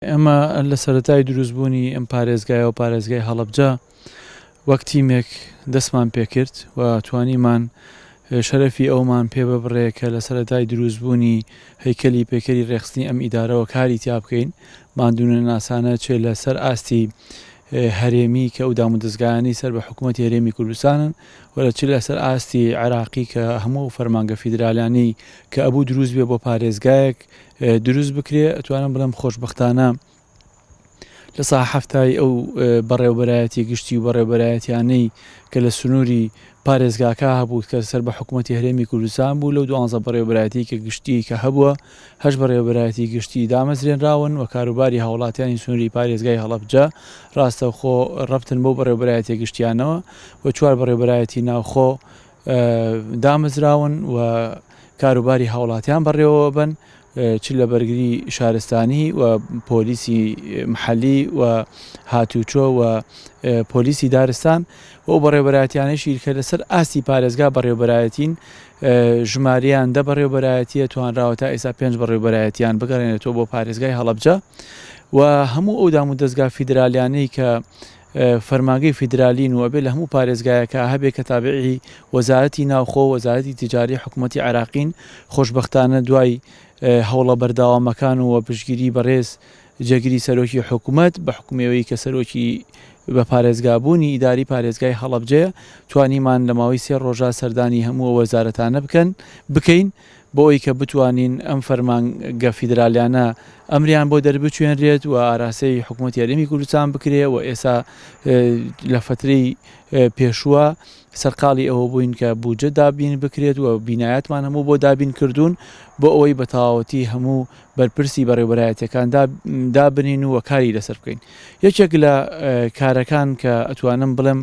ئێمە لە سەرەتای دروستبوونی ئەم پارێزگایەوە پارێزگای هەڵەبجە وەک تیمێک دەستمان پێکرد و توانیمان شەرەفی ئەومان پێ ببڕێ کە لە سەرەتای دروستبوونی هەیکەلی پەیکەری ڕێکخستنی ئەم ئیدارەوە کاری تیا بکەین ماندوونەناسانە چێ لە سەر ئاستی هەرێمی کە ئەو دامودەزگایانەی سەر بە حکوومەتی هەرێمی کوردستانن و لە چ لەسەر ئاستی عێراقی کە هەموو ئەو فەرمانگە فیدرالیانەی کە ئەبوو دروست بێ بۆ پارێزگایەک دروست بکرێ ئەتوانم بڵێم خۆشبەختانە لە سا حەفتای ئەو بەڕێوبەرایەتی گشتی و بەڕێوبەرایەتیانەی کە لە سنووری پارێزگاکە هەبوو کە سەر بە حکوومەتی هەرێمی کوردستان بوو لەو دوانزە بەڕێوبەرایەتی کە گشتی کە هەبووە هەش بەڕێوبەرایەتی گشتی دامەزرێنراون و کاروباری هاوڵاتیانی سنووری پارێزگای هەڵەبجە ڕاستەوخۆ ڕەبتن بەو بەڕێوبەرایەتیە گشتیانەوە و چوار بەڕێوبەرایەتی ناوخۆ دامەزراون و کاروباری هاوڵاتیان بەڕێوەبەن چ لە بەرگری شارستانی و پۆلیسی محەلی و هاتوچۆ و پۆلیسی دارستان و ئەو بەڕێوەبەرایەتیانەشی کە لەسەر ئاستی پارێزگا بەڕێوەبەرایەتین ژماریان دە بەڕێوەبەرایەتیە توانراوە تا ئێستا پێنج بەڕێوەبەرایەتیان بگەڕێنێتەوە بۆ پارێزگای هەڵەبجە و هەموو ئەو دام و دەزگا فیدرالیانەی کە فەرمانگەی فیدرالین و ئەبێ لە هەموو پارێزگایەکا هەبێ کە تابعی وەزارەتی ناوخۆ و وەزارەتی تیجاری حکوومەتی عێراقین، خۆشبەختانە دوای هەوڵە بەرداوامەکان و پشتگیری بەڕێز جێگری سەرۆکی حکوومەت بە حوکمی ئەوەی کە سەرۆکی بە پارێزگابوونی ئیداری پارێزگای هەڵەبجەیە توانیمان لە ماوەی سێ ڕۆژا سەردانی هەموو ئەو وەزارەتانە بکەن بکەین بۆ ئەوەی کە بتوانین ئەم فەرمانگە فیدرالیانە ئەمریان بۆ دەربچوێنرێت و ئاراستەی حکوومەتی هەرێمی کوردستان بکرێ و ئێستا لە فەترەی پێشووە سەرقاڵی ئەوە بووین کە بودجە دابین بکرێت و بینایەتمان هەموو بۆ دابین کردوون بۆ ئەوەی بە تەواوەتی هەموو بەرپرسی بەڕێوبەرایەتەکان دابنین و کاری لەسەر بکەین یەکێک لە کارەکان کە ئەتوانم بڵێم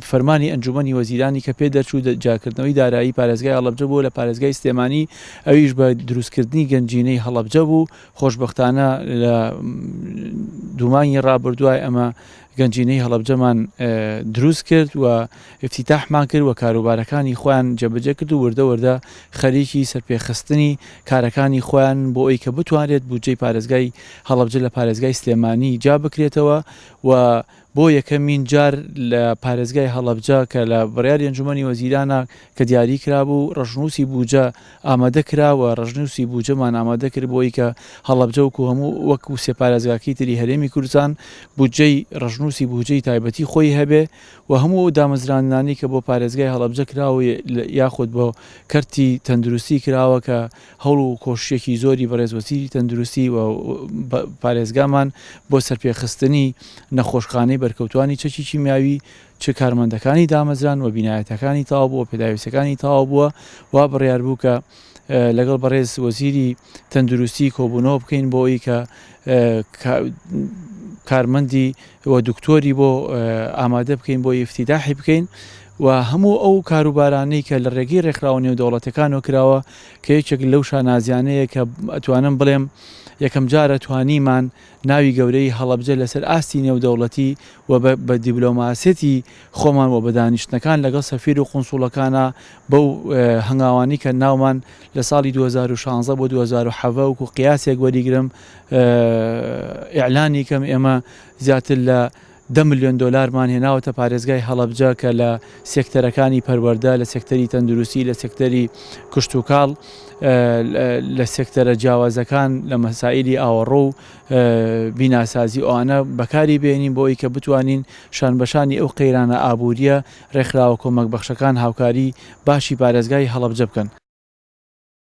فەرمانی ئەنجومەنی وەزیرانی کە پێ دەرچوو جیاکردنەوەی دارایی پارێزگای هەڵەبجە بوو لە پارێزگای سلێمانی ئەویش بە دروستکردنی گەنجینەی هەڵەبجە بوو خۆشبەختانە لە دومانی ڕابردوای ئەمە گەنجینەی هەڵەبجەمان دروست کرد و افتتاحمان کرد و کاروبارەکانی خۆیان جێبەجێ کرد و وردە وردە خەریکی سەرپێخستنی کارەکانی خۆیان بۆ ئەوی کە بتوانرێت بودجەی پارێزگای هەڵەبجە لە پارێزگای سلێمانی جیا بکرێتەوە و بۆ یەکەمین جار لە پارێزگای هەڵەبجە کە لە بڕیاری ئەنجومەنی وەزیرانە کە دیاری کرابوو ڕەشنووسی بوجە ئامادە کرا و ڕەشنووسی بوجەمان ئامادە کرد بۆ ئەوەی کە هەڵەبجە وەکو هەموو وەکو سێ پارێزگاکەی تری هەرێمی کوردستان بودجەی ڕەشنووسی بوجەی تایبەتی خۆی هەبێ و هەموو ئەو دامەزراندنانەی کە بۆ پارێزگای هەڵەبجە کراوە یاخود بۆ کەرتی تەندروستی کراوە کە هەوڵ و کۆششێکی زۆری بەڕێز وەزیری تەندروستی و پارێزگامان بۆ سەرپێخستنی نەخۆشخانەی بەرکەوتوانی چەکی کیمیاوی چ کارمەندەکانی دامەزران و بینایەتەکانی تەواو بووە پێداویستەکانی تەواو بووە وا بڕیار بوو کە لەگەڵ بەڕێز وەزیری تەندروستی کۆبوونەوە بکەین بۆ ئەوی کە کارمەندی و دکتۆری بۆ ئامادە بکەین بۆ ئیفتیتاحی بکەین و هەموو ئەو کاروبارانەی کە لە ڕێگەی ڕێکخراوە نێودەوڵەتەکانەوە کراوە کە یەکێک لەو شانازیانەیە کە ئەتوانم بڵێم یەکەم جارە توانیمان ناوی گەورەی هەڵەبجە لەسەر ئاستی نێودەوڵەتی و بە دیبلۆماسیەتی خۆمان و بە دانیشتنەکان لەگەڵ سەفیر و قونسوڵەکانا بەو هەنگاوانەی کە ناومان لە ساڵی 2016 بۆ 2017 وەکو قیاسێک وەریگرم ئیعلانی کەم ئێمە زیاتر لە دە ملیۆن دۆلارمان هێناوەتە پارێزگای هەڵەبجە کە لە سێکتەرەکانی پەروەردە، لە سێکتەری تەندروستی، لە سێکتەری کشتوکاڵ، لە سێکتەرە جیاوازەکان لە مەسائیلی ئاوەڕۆ و بیناسازی ئەوانە بەکاری بێنین بۆ ئەوی کە بتوانین شانبەشانی ئەو قەیرانە ئابوورییە ڕێکخراوە کۆمەکبەخشەکان هاوکاری باشی پارێزگای هەڵەبجە بکەن.